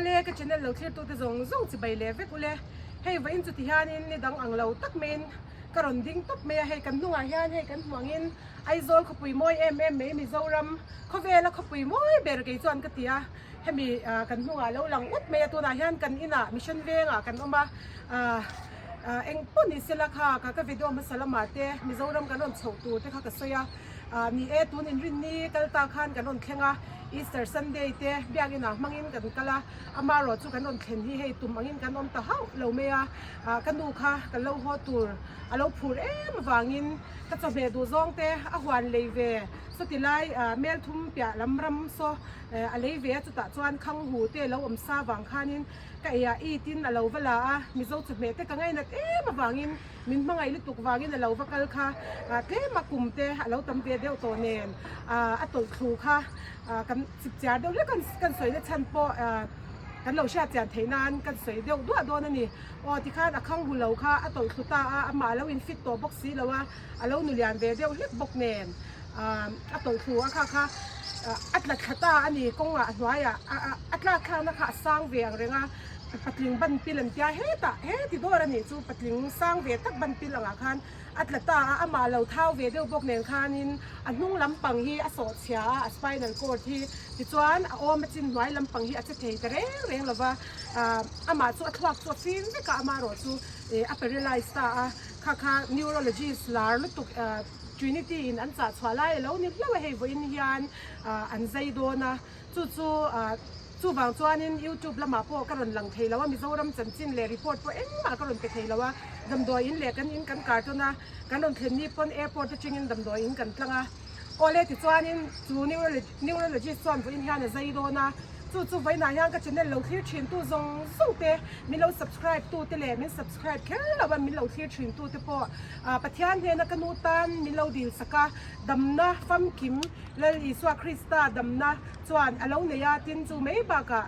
Awle ka channel lo thlir tute zawng zawng chibai leh vek ule. Hei vawiin chuti hianin ni dang ang lo tak maiin ka rawn ding tawp mai a, hei kan hnungah hian hei kan hmuh angin Aizawl khawpui mawi em em mai Mizoram khawvela khawpui mawi ber kei chuan ka ti a, hemi kan hnungah lo lang ut mai a, tunah hian kan inah Mission Vengah kan awm a, eng pawh ni sela kha ka video hmasa lamah te Mizoram kan rawn chhoh tur te kha ka sawi a. Ni e, tun inrinni kal ta khan kan rawn thleng a, Easter Sunday te biakinah hmangin kan kal a, amarawh chu kan rawn thlen hi hei tum angin kan awm ta hauh lo mai a, ka nu kha kan lo haw tur a lo phur em avangin ka chawhmeh duh zawng te a huan lei ve sawti lai melthum piah lam ram saw a lei ve a, chutah chuan khanghu te lo awm sa vang khanin ka eiah it in a lo va la a, Mizo chawhmeh te ka ngainat em avangin Min hmangaih lutuk vangin a lo va kal kha tlem a kum te a lo tam ve deuh tawh nen a tawlh thlu kha kan chip chiar deuh hlek kan sawi na chhan pawh kan lo hriat chian theih nan kan sawi deuh duah dawn a ni. Aw tikhan a khang hu lo kha a tawlh thlu ta a, amah a lo in fit tawh bawk si lo a, a lo nu lian ve deuh hlek bawk nen a tawlh thlu a kha kha a tla thla ta a ni kawngah a hnuaiah a tlak thlakna kha a sang ve ang reng a. Patling ban pil an tia hetah heti dawr a nih chu patling sang ve tak ban pil angah khan a tla ta a, amah lo thau ve deuh bawk nen khanin a hnung lampang hi a sawh chhia a, a spinal cord hi tichuan a awm a chin hnuai lampang hi a che thei ta reng reng lova ah amah chu a thluak chu a fim vek a, amaherawh chu ih a paralyze ta a, kha kha neurologist lar lutuk ah Trinity in an chah chhuah lai a lo ni hlauh a hei vawiin hian ah an zai dawn a. Chu chu chuvang chuanin YouTube lamah pawh ka rawn lang thei lo a, Mizoram chanchin leh report pawh engmah ka rawn pe thei lo a, damdawi in leh kan in kan kar tawn a, kan rawn thlen ni pawn airport atangin damdawi in kan tlang a. Awle tichuanin chu neurologist chuan vawiin hian a zai dawn a, chu chu vawiinah hian ka channel lo thlir thin tu zawng zawng te, min lo subscribe tu te leh min subscribe kher lo a min lo thlir thin tu te pawh Pathian hnena ka nu tan min lo dil sak a, damna famkim Lal Isua Krista damna chuan a lo nei a, tin chu mai bakah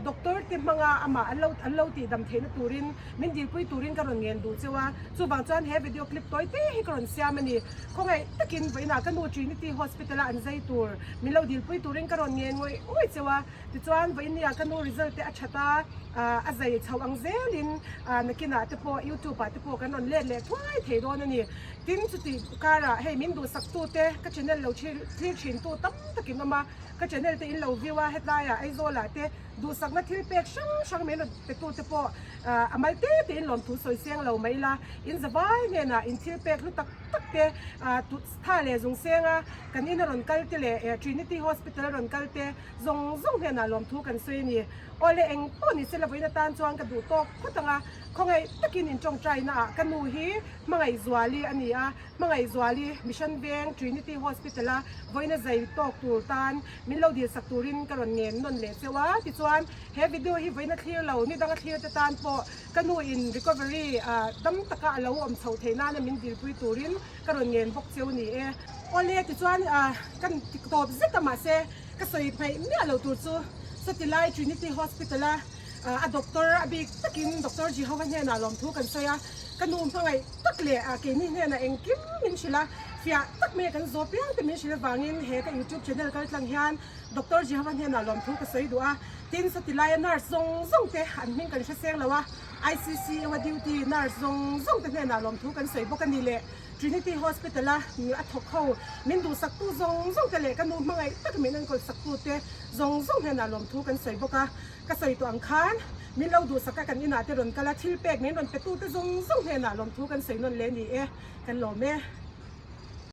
doctor te hmanga amah an lo an lo tih dam theihna turin min dilpui turin ka rawn ngen duh cheu a, chuvang chuan he video clip tawi te hi ka rawn siam a ni. Khawngaih takin vawiinah ka nu Trinity Hospital a an zai tur min lo dilpui turin ka rawn ngen ngawih ngawih cheu a, tichuan vawiinniah ka nu result te a that a, a zai chho ang zelin nakinah te pawh youtube ah te pawh kan rawn let leh thuai thei dawn a ni. Tin chuti karah hei min duhsak tute ka channel lo thlir thin tu tam takin awm a, ka channel te in lo view a hetlaiah Aizawlah te duhsakna thil pek hrang hrang min rawn pe tute pawh a mal te tein lawmthu sawi seng lo mai ila, in zavai hnenah in thil pek hlu tak tak te tha leh zung senga kan ina rawn kal te leh Trinity Hospital a rawn kal te zawng zawng hnenah lawmthu kan sawi a ni. Awle eng pawh ni sela vawiin atan chuan ka duh tawk phawt ang a, khawngaih takin in tawngtaina ah ka nu hi Hmangaihzuali a ni a, Hmangaihzuali Mission Veng Trinity Hospital a vawiina zai tawk tur tan min lo dilsak turin ka rawn ngen nawn leh cheu a, tichuan he video hi vawiina thlir lo ni danga thlir te tan pawh ka nu in recovery dam taka a lo awm chhoh theih nana min dilpui turin ka rawn ngen bawk cheu ni e. Awle tichuan kan ti tawp zet a mahse ka sawi hmaih miah lo tur chu sawti lai Trinity Hospital a a doctor a bik takin Doctor Jehovah hnenah lawmthu kan sawi a, ka nu hmangaih tak leh keini hnenah engkim min hrilh a, fiah tak mai kan zawh piang te min hrilh avangin he ka YouTube channel kal tlang hian Doctor Jehovah hnenah lawmthu ka sawi duh a, tin sawti laia nurse zawng zawng te an hming kan hre seng lo a, ICCU a duty nurse zawng zawng te hnenah lawmthu kan sawi bawk a ni leh Trinity Hospital a a thawk ho min duhsaktu zawng zawng te leh ka nu hmangaih tak min enkawl saktu te zawng zawng hnenah lawmthu kan sawi bawk a. Ka sawi tawh ang khan min lo duhsak a kan inah te rawn kal a, thil pek min rawn pe tu te zawng zawng hnenah lawmthu kan sawi nawn leh ni e, kan lawm e.